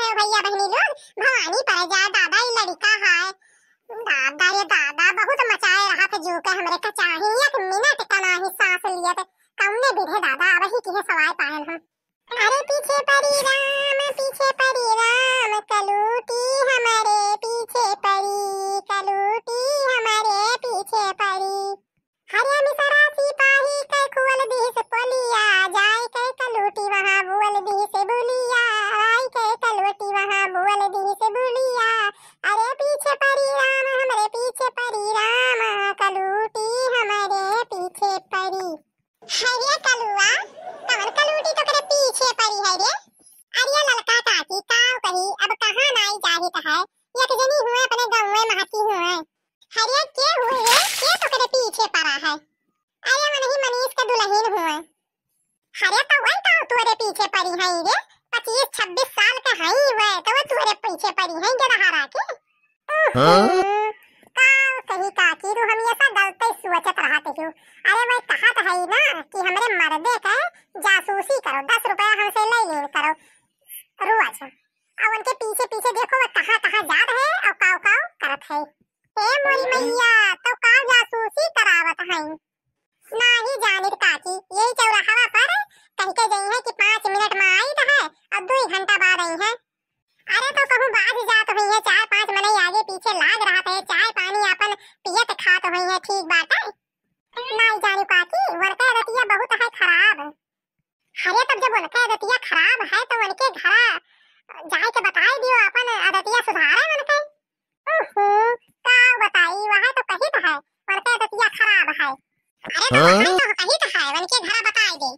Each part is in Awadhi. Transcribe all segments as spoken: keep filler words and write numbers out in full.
ए भैया बहिनी लोग, भवानी पर जाए दादा, ई लड़िका है। दादा रे दादा, बहुत मचाए रहत जू के हमरे कचाही, एक मिनट का नाही सांस लियत, कौने विधे दादा, अबही किहे सवाय पायन हम। अरे पीछे परी राम, पीछे परी राम, कलूटी हमरे पीछे परी, कलूटी हमरे पीछे परी। हरिया मिसरा सिपाही के खुअल दिहिस पोलिया, जाय के कलूटी वहाँ बोल दिहिस बोलिया, आय के कलूटी वहाँ बोल दिहिस बोलिया। अरे पीछे परी राम, हमरे पीछे परी राम, कलूटी हमरे पीछे परी। हरिया कलुआ, कवन कलूटी तोकरे पीछे परी है रे? अरे ललका काकी, काव कही, अब कहाँ नाई जाहित है, एक जनी हुए अपने गाँवे महकी हुए। हरे के हुए रे, के तोकरे पीछे परा है? अरे वनही मनीष के दुलहिन हुए। हरे तो वही तो तोरे पीछे परी है रे, पच्चीस छब्बीस साल के हई हुए, तो वो तोरे पीछे परी है गदहरा के। हाँ? उहुं, का कही काकी रू, हम ये सब गलते सोचत रहत हूँ। अरे वही कहत है ना कि हमरे मर्दे के जासूसी करो, दस रुपया हमसे ले लेन करो रोज। और उनके पीछे पीछे देखो वो कहाँ कहाँ जात है और काव काव करत है। ए मोरी मैया, तो का जासूसी करावत है? नाही जानित काकी, यही चौराहवा पर कह के गई है कि पाँच मिनट में आई तो है और दो घंटा बाद आई है। अरे तो कहूँ बाज जात हुई है, चार पाँच मनई आगे पीछे लाग रहत है, चाय पानी आपन पियत खात हुई है, ठीक बाटे। नाही जानी काकी, वनके रतिया बहुत है खराब। अरे तब जब उनके आदतिया खराब है तो उनके घरा जाए के बताई दियो, अपन आदतिया सुधारे उनके। उहुं, का बताई, वह तो कहित है उनके आदतिया खराब है। अरे तो वह तो कहित है, उनके घरा बताई दे।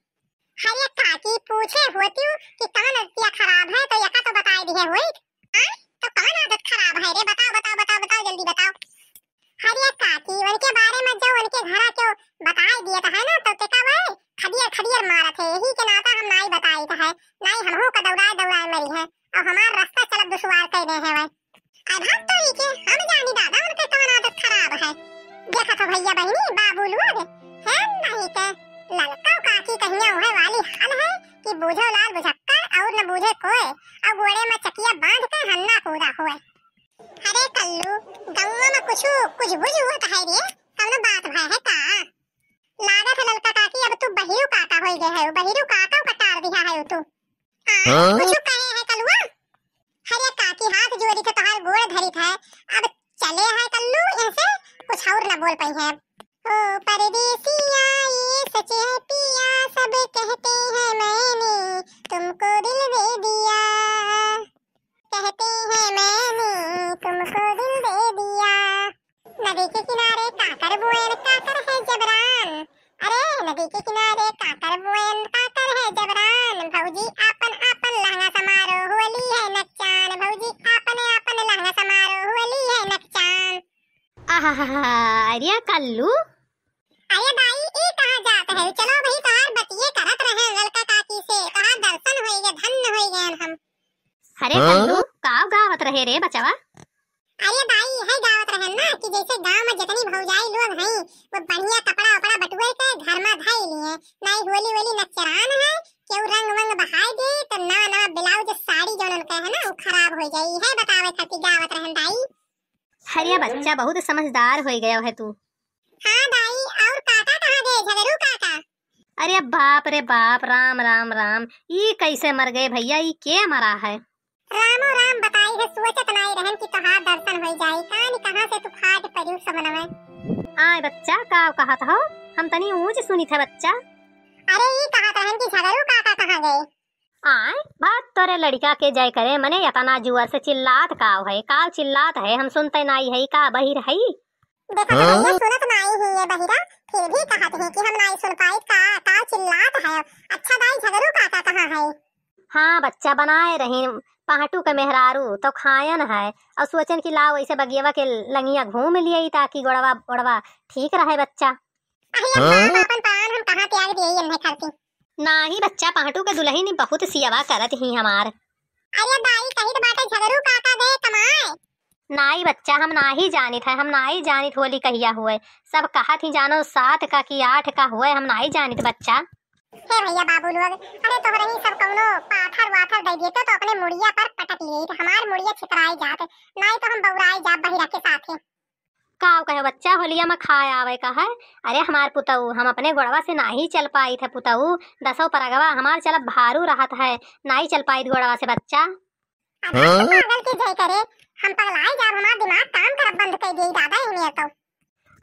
अरे काकी पूछे होती कि कौन आदतिया खराब है तो यका तो बताई दिए होई। हाँ? तो कौन आदत खराब है रे? बताओ, बताओ, बताओ, बताओ, जल्दी बताओ। अरे काकी, उनके बारे में जो उनके घरा क्यों बताई दिए तो है ना, तो ते का वह खदियर खदियर मारत है, यही के नाता हम नाई बताई तो है, नाई हमहू का दौड़ाए दौड़ाए मरी है, और हमार रास्ता चलब दुश्वार कर दे है वह। अब हम तो नहीं के, हम जानी दादा उनके कौन आदत खराब है। देखा तो भैया बहिनी, बाबू लोग, है नहीं के ललका काकी कहिया उहे वाली हाल है कि बूझो लाल बुझक्का और न बूझे कोय, और गोड़े में चकिया बांध के हन्ना कूदा होए। अरे कल्लू, गौवा में कुछ कुछ बुझ हुआ है रे, कौनो बात भय है का? लागत है ललका काकी अब तू बहिरू काका होई गए है, बहिरू काका का टार दिया है तू। हाँ, हाँ? कुछ कहे है कलुआ? अरे काकी हाथ जोड़ी के तोहार गोड़ धरित है, अब चले है कल्लू, इनसे कुछ और ना बोल पाई है। ओ परदेसिया, ये सच है पिया, सब कहते हैं मैंने तुमको दिल दे दिया। कहते हैं मैंने तुमको दिल दे दिया। नदी के किनारे काकर बोएन, काकर है जबरान। अरे नदी के किनारे काकर बोएन, काकर है जबरान। भौजी आपन आपन लहंगा समारो, होली है नकचान। भौजी आपन आपन लहंगा समारो, होली है नकचान। आहा, अरे कल्लू। अरे दाई, ई कहाँ जात है? चलो भाई, तोहार बतिये करत रहे ललका काकी से, तोहार दर्शन होइगे, धन्य होइगे हम। अरे हाँ? कल्लू, काव गावत रहे रे बचवा? अरे दाई, है गावत रहे ना कि जैसे गांव में जितनी भौजाई लोग हैं, वो बढ़िया कपड़ा उपड़ा बटुए के घर में धई लिए, नाई होली होली नचरान है, केहू रंग वंग बहाय दे तो ना ना ब्लाउज साड़ी जौन उनके है ना, वो खराब हो जाई है, बतावे खातिर गावत रहन दाई। अरे बच्चा बहुत समझदार हो गया है तू। हाँ दाई, और काका कहाँ गए, झगरू काका? अरे बाप रे बाप, राम राम राम, ई कैसे मर गए भैया, ई के मरा है? रामो राम बताई है, सोचत नाई रहन कि तोहार दर्शन होई जाई, कान कहाँ से तू फाट पड़ू समनवे। आय बच्चा, का कहत हो? हम तनी ऊंच सुनित है बच्चा। अरे ई कहत रहन कि झगरू काका कहाँ गए? आय, बात तोरे लड़िका के जय करे, मने एतना जुअर से चिल्लात काव है, काव चिल्लात है, हम सुनते नाई है, का बहिर है? देखो तो हाँ? भैया, सुनत नाई ही ये बहिरा, फिर भी कहत ही कि हम नाई सुन पाई, का, काव चिल्लात है। अच्छा दाई, झगरू काका कहाँ है? हाँ बच्चा, बनाए रही पहाटू के मेहरारू तो खायन है, और सोचन कि लाओ ऐसे बगियवा के लंगिया घूम लिए ताकि गोड़वा ओड़वा ठीक रहे बच्चा। अरे अब हाँ? बाप आपन प्राण हम कहाँ त्याग दिए अन्हे खातिर। नाही बच्चा, पहाटू के दुलहिन बहुत सियवा करत ही हमार। अरे दाई, कहित बाटे झगरू काका गए कमाए। नाई बच्चा, हम नाही जानित है, हम नाही जानित होली कहिया हुए। सब कहत ही जानो सात का कि आठ का हुए, हम नाही जानित बच्चा। हे भइया बाबू लोग, अरे तोहरे ही सब कउनो पाथर वाथर दइ देते तो अपने मुड़िया पर पटक लेइत, हमार मुड़िया छितराइ जात, नाहीं तो हम बउराइ जाब बहिरा के साथे। काउ कहे बच्चा, होलिया मा खाए आवइ का है? अरे हमार पुतऊ, हम अपने गोड़वा से नाहीं चल पाइत है पुतऊ, दसो परगवा हमार चलब भारू रहत है, नाहीं चल पाइत गोड़वा से बच्चा। अबे हाँ? तू पागल के जय करे, हम पगलाइ जाब, हमार दिमाग काम करब बंद कइ देई दादा इन्हें तो।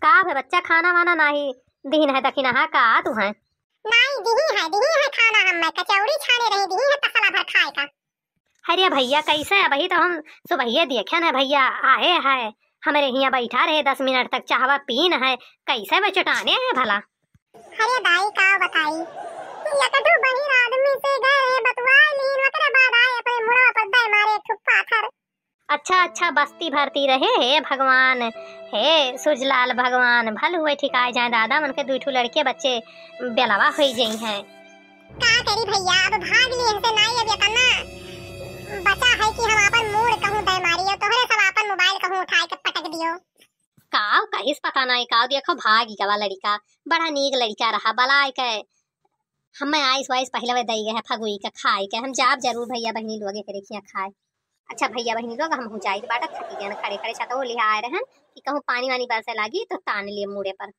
का भे बच्चा, खाना वाना नाहीं दिहिन है दखिनहा का तू है? नाहीं दिही है, दिही है खाना, हम मैं कचौड़ी छाने रही, दिही है तसला भर खाए का। अरे भइया कइसे, अबही तो हम सुबहिये देखेन है भइया आए है, हमरे हियाँ बइठा रहे दस मिनट तक चहवा पीन है, कइसे वे चटाने है भला? अरे दाई का बताई, एक ठो बहिर आदमी से घर है बतुआइ लीन, ओकरे बाद आए अपने मुड़वा पर दे मारे एक ठो पाथर। अच्छा अच्छा, बस्ती भरती रहे, हे भगवान, हे सुजलाल भगवान, भल हुए ठिकाए जाए दादा, मन के दुइ ठो लड़के बच्चे बेलवा होइ जइहैं। का करी भइया, अब भाग लिए से नाहीं, अब इतना बचा है कि हम आपन मूड़ कहूँ दे मारी, और तोहरे सब आपन मोबाइल कहूँ उठाए के पटक दियो। काउ कहिस पता नाहीं, काउ देखो भाग गवा लड़िका, बड़ा नीक लड़िका रहा, बलाए के हमें आइस वाइस पहिले वे दई गए है फगुई के खाए के, हम जाब जरूर भइया बहिनी लोग एकरे खिया खाए। अच्छा भइया बहिनी लोग, हमहू जाइत बाटा, थकी गए खड़े खड़े, छतवो लिहा आए रहन कि कहूँ पानी वानी बरसे लागी तो तान लिए मूड़े पर।